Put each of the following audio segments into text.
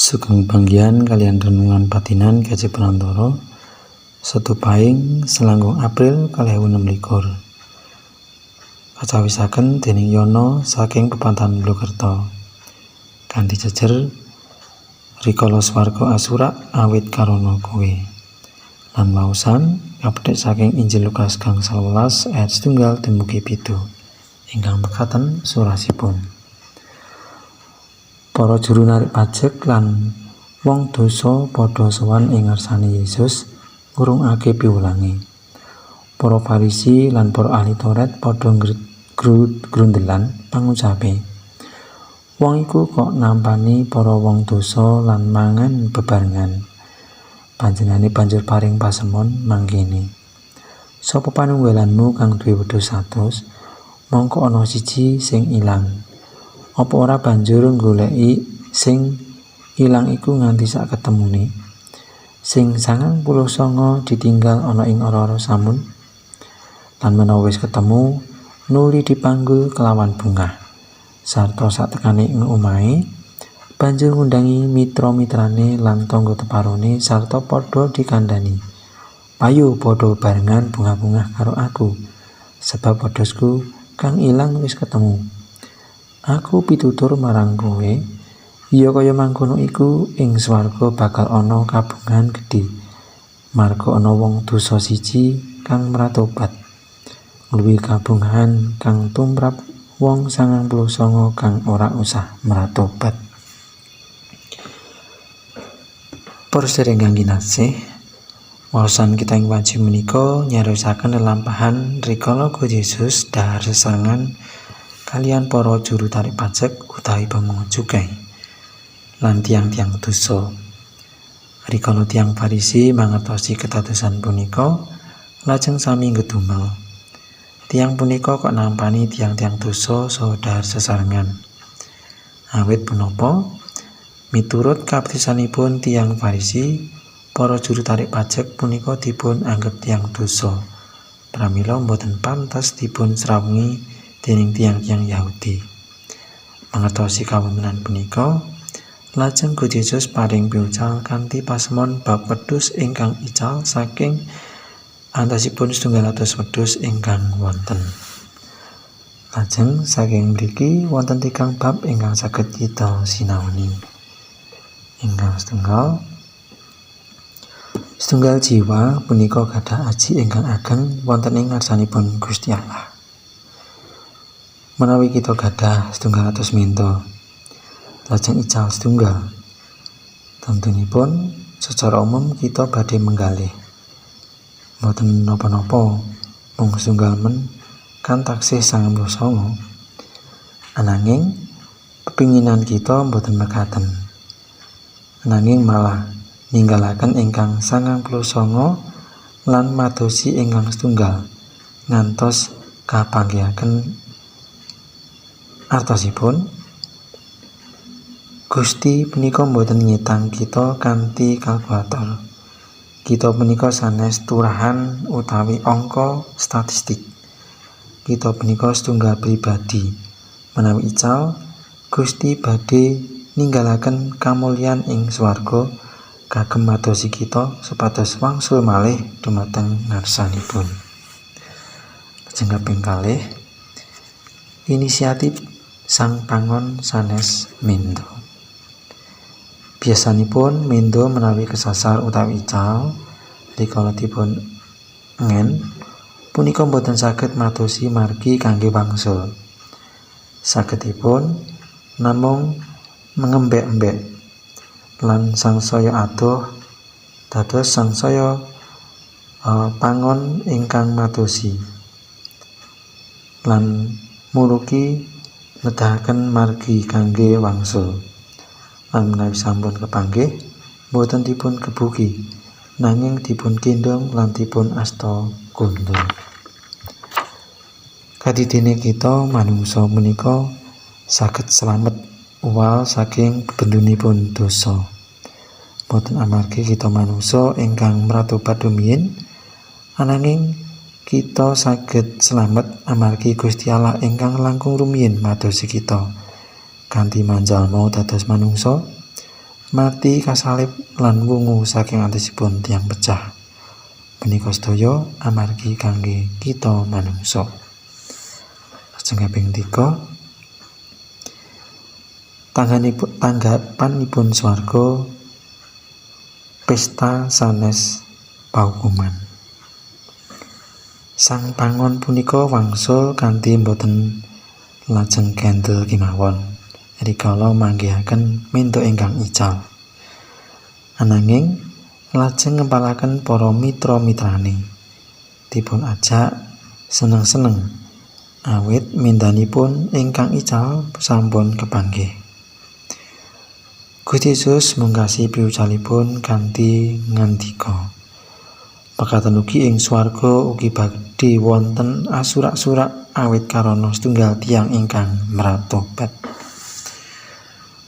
Sugeng panggihan kaliyan renungan batinan Gaji Prantara Setu Paing selangkung April 2026. Kacawisaken dening Yono saking Pepanthan Bulukerto. Kanthi jejer rikala swarga asurak awit karana kowe. Lan waosan kapendhet saking Injil Lukas gangsal welas ayat 1 dumugi 7 ingkang mekaten surasipun. Para juru narik pajek lan wong dosa padha sowan ing ngarsane Yesus ngrungokake piwulange. Para Farisi lan para ahli Taurat padha grundelan pangucape. Wong iku kok nampani para wong dosa lan mangan bebarengan. Panjenengane banjur paring pasemon mangkene. Sapa panunggalanmu kang duwe wedhus 100, mongko ana siji sing ilang. Apa ora banjur nggoleki sing ilang iku nganti sak ketemune? Sing 99 ditinggal ana ing ora-ora samun. Lan menawa wis ketemu, nuli dipanggul kelawan bungah. Sarta satekane ing omahe, banjur ngundangi mitra-mitrane lan tangga teparone sarta padha dikandhani. Payo padha bebarengan bungah-bungah karo aku, sebab wedhusku kang ilang wis ketemu. Aku pitutur marang kowe, ya kaya mangkono iku ing swarga bakal ana kabungahan gedhe marga ana wong dosa siji kang mratobat. Ngluwihi kabungahan kang tumrap wong 99 kang ora usah mratobat. Para sedherek ingkang kinasih, waosan kita ing wanci menika nyariosaken lelampahan rikala Gusti Yesus dhahar sesarengan kaliyan para juru tarik pajek utawi pemungut cukai lan tiyang-tiyang dosa. Rikala tiyang Farisi mangertosi kedadosan punika, lajeng sami ngedumel. Tiyang punika kok nampani tiyang-tiyang dosa saha dhahar sesarengan. Awit punapa? Miturut kabaptisanipun tiyang Farisi, para juru tarik pajek punika dipun anggep tiyang dosa. Pramila boten pantes dipun srawungi dening tiyang-tiyang Yahudi. Mangertosi kawontenan punika, lajeng Gusti Yesus paring piwucal kanthi pasemon bab wedhus ingkang ical saking antawisipun 100 wedhus ingkang wonten. Lajeng saking mriki wonten tigang bab ingkang saged kita sinaoni. Ingkang setunggal, setunggal jiwa punika gadah aji ingkang ageng wonten ing ngarsanipun Gusti Allah. Menawi kita gadah 100 menda, lajeng ical setunggal, tentunipun secara umum kita badhe menggalih. Mboten napa-napa, mung setunggal men kan taksih 99. Ananging pepinginan kita mboten mekaten. Ananging malah ninggalaken ingkang 99 lan madosi ingkang setunggal ngantos kapanggihaken. Artosipun, Gusti punika mboten ngitang kita kanthi kalkulator. Kita punika sanes turahan utawi angka statistik. Kita punika setunggal pribadi. Menawi ical, Gusti badhe ninggalaken kamulyan ing swarga kagem madosi kita supados wangsul malih dumateng ngarsanipun. Lajeng kaping kalih, inisiatif sang pangon sanes menda. Biasanipun menda menawi kesasar utawi ical rikala dipun ngen punika boten saged madosi margi kangge wangsul. Sagedipun namung mengembek-embek lan sangsaya adoh dados sangsaya pangon ingkang madosi lan muluki nedahaken margi kangge wangsul. Lan menawi sampun kepanggih boten dipun gebuki nanging dipun gendhong lan dipun asta kundha. Kadidene kita manungsa punika saged slamet uwal saking bebendunipun dosa. Boten amargi kita manungsa ingkang mratobat rumiyin, ananging kita saged slamet amargi Gusti Allah ingkang langkung rumiyin madosi kita. Kanthi manjalma dados manungsa, Mati kasalib lan wungu saking atosipun tiang pecah. Punika sedaya amargi kangge kita manungsa. Lajeng kaping 3, tangganipun tanggapanipun swarga, pesta sanes paukuman. Sang pangon punika wangsul kanthi boten lajeng kendel kemawon rikala manggihaken menda ingkang ical. Ananging lajeng ngempalaken para mitra-mitrane. Dipun ajak seneng-seneng awit mendanipun ingkang ical sampun kepanggih. Gusti Yesus mungkasi piwucalipun kanthi ngandika, "Mekaten ugi ing swarga ugi badhe wonten asurak-surak awit karana setunggal tiyang ingkang mratobat."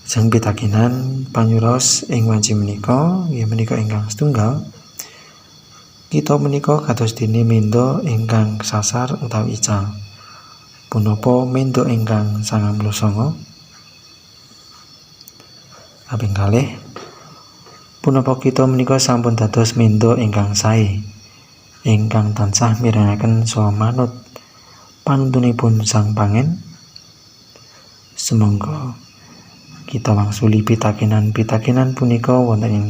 Lajeng pitakenan panyuraos ing wanci menika inggih menika ingkang setunggal, kita menika kados dene menda ingkang kesasar utawi ical punapa menda ingkang 99? Kaping kalih, punapa kita menika sampun dados menda ingkang sae ingkang tansah mirengaken saha manut panuntunipun Sang Pangen? Sumangga kita wangsuli pitakenan-pitakenan punika wonten ing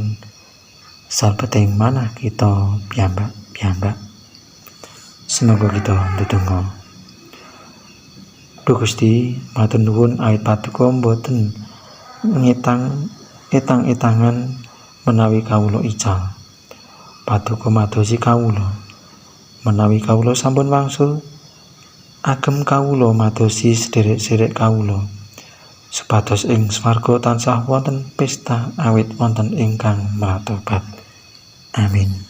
salebeting manah kita piyambak-piyambak. Semoga kita ndedonga. Duh Gusti, matur nuwun awit paduka mboten ngetang etang-etangan menawi kawula ical. Paduka madosi kawula. Menawi kawula sampun wangsul, agem kawula madosi sederek-sederek kawula, supados ing swarga tansah wonten pesta awit wonten ingkang mratobat. Amin.